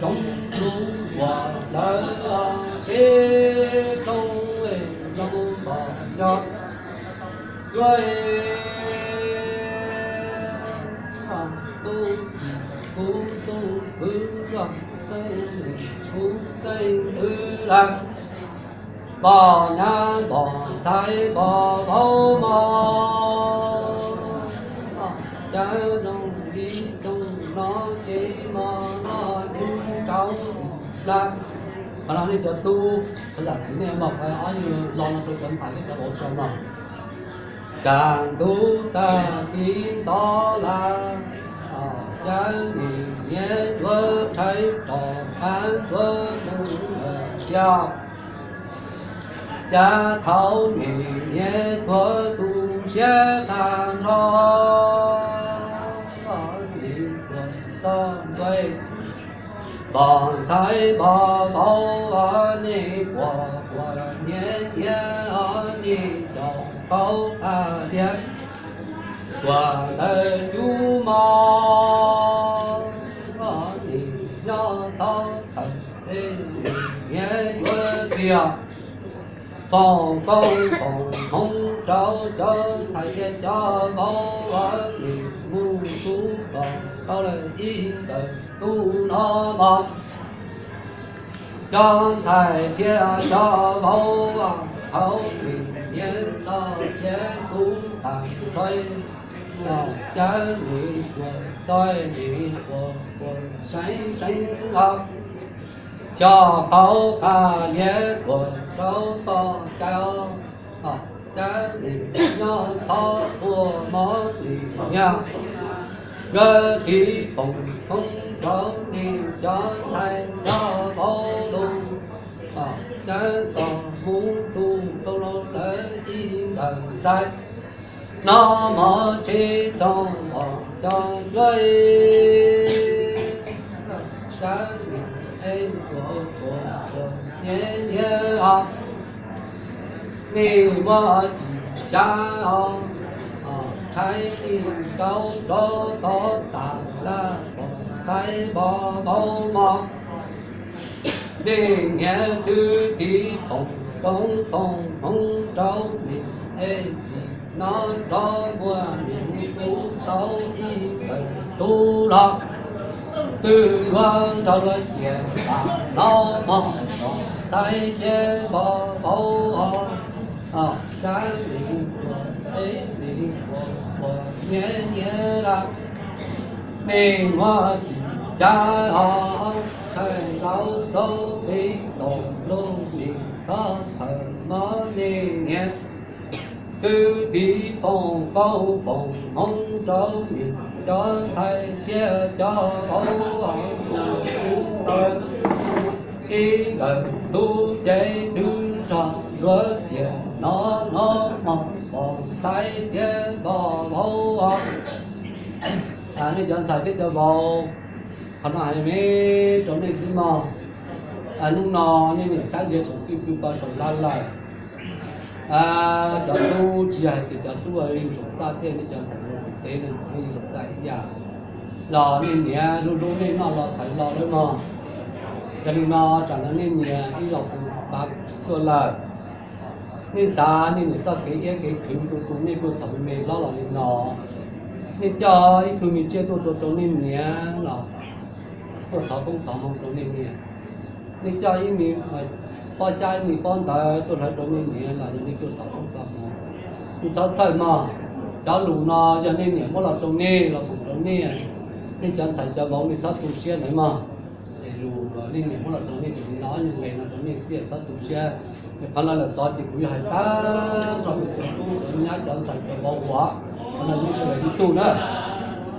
Coob lub uas lawv peb rooj zoo npog cov cuab tub, kuv tub kwv zog xeeb, kuv xeeb ntxwv lawm. Npog nyab npog ntxhais npog vauv mog, cov zoo li xyoo no ces mog noj nyob rau lawm. Qhov no nej cov tub, qhov yam txiv nej mog, qhov ob yug lo no rau cov ntxhais thiab cov vauv tso mog. Tag ntuj tag tiv ntxov lawm, cov niam nyias yuav rhais rov qab ntsuav mus lawm tiag. Cas thaum niam nyias tuag tu siab tag nrho, niam tuag txog ntua, npog ntxhais npog vauv, nej puas puas nyiam nyiam, nej xyaum qaug qab lias, puas tawg cub mog, nej nyob txhob txhawj, niam nyias yuav tiag. Foom koob foom hmoov rau cov ntxhais thiab cov vauv, nej mus tub kom tau lawm ib tawm tub no mog. Cov ntxhais thiab cov vauv, thaum nej nyias txoj sia tu tag nrho, cov nej puas txog nej puas puas seev seev os. Xyaum qaug qab lias puas saub toj cai os, cov nej nyob txhob quaj mog nej nyias. Nkawd tiv foom koob rau nej cov ntxhais cov vauv lawm, cov kom mus tu rau lawv ib nkawm ntxhais. Nov mov tsheb txoos os xyov cuab, cov nej es puas puas puas nyiam nyiam os. Nej muab tsis xyav os, rhais nej rau rov tod tas lawm, npog ntxhais npog vauv mog. Nej niam twb tiv foom koob foom hmoov rau nej es txij no rov muaj nej kuj tau ib nkawm tub los, twb yuav nrog luag tias tas no mog, npog ntxhais thiab npog vauv os. Cov nej puas es nej puas puas nyiam nyiam lawm, nej muab tsis xyav os, thaij ntau rau peb tau lub nej txhob txhawj mog nej niam. Twb tiv foom koob foom hmoov rau nej cov ntxhais thiab cov vauv, ib nkawm tub ces twb nrog luag tias no no mog, npog ntxhais thiab npog vauv os. Nej cov ntxhais thiab cov vauv, qhov no hais me rau nej xwb mog. Hnub no nej niam xyab ntxwv saum twj kwv pw saum laj lawm. Cov tub tsis yog hais tias cov tub yug saum txaj xwb, nej cov ntxhais ntawm teb no nej yug saum txaj ib yam, los nej niam hlub hlub nej noj los txhais los lawm mog. Yog li no tsam no nej niam ib los kuv pab tuaj lawm. Nej xav nej niam txoj kev iab kev khwv tu tu nej tuaj thaum me me hlob los li no, nej coj ib tug me tsiaj tuaj rau rau nej niam los tuaj thov koob thov hmoov rau nej niam. Nej coj ib me pob xyab ib me pob ntawv tuaj hlawv rau nej niam los yog nej tuaj thov koob thov hmoov. Nej thov txhawj mog, cov lus no yog nej niam muab los rau nej los foom rau nej, nej cov ntxhais cov vauv nej txhob tu siab ntawd mog. Es lus uas nej niam muab los rau nej tus no ob nyuag nqe no rau nej xwb, txhob tu siab. Es qhov no lawm tod ces kuv yuav hais tag nrho rau cov tub cov nyab cov ntxhais cov vauv uas qhov no yeej sawv daws ib tug na.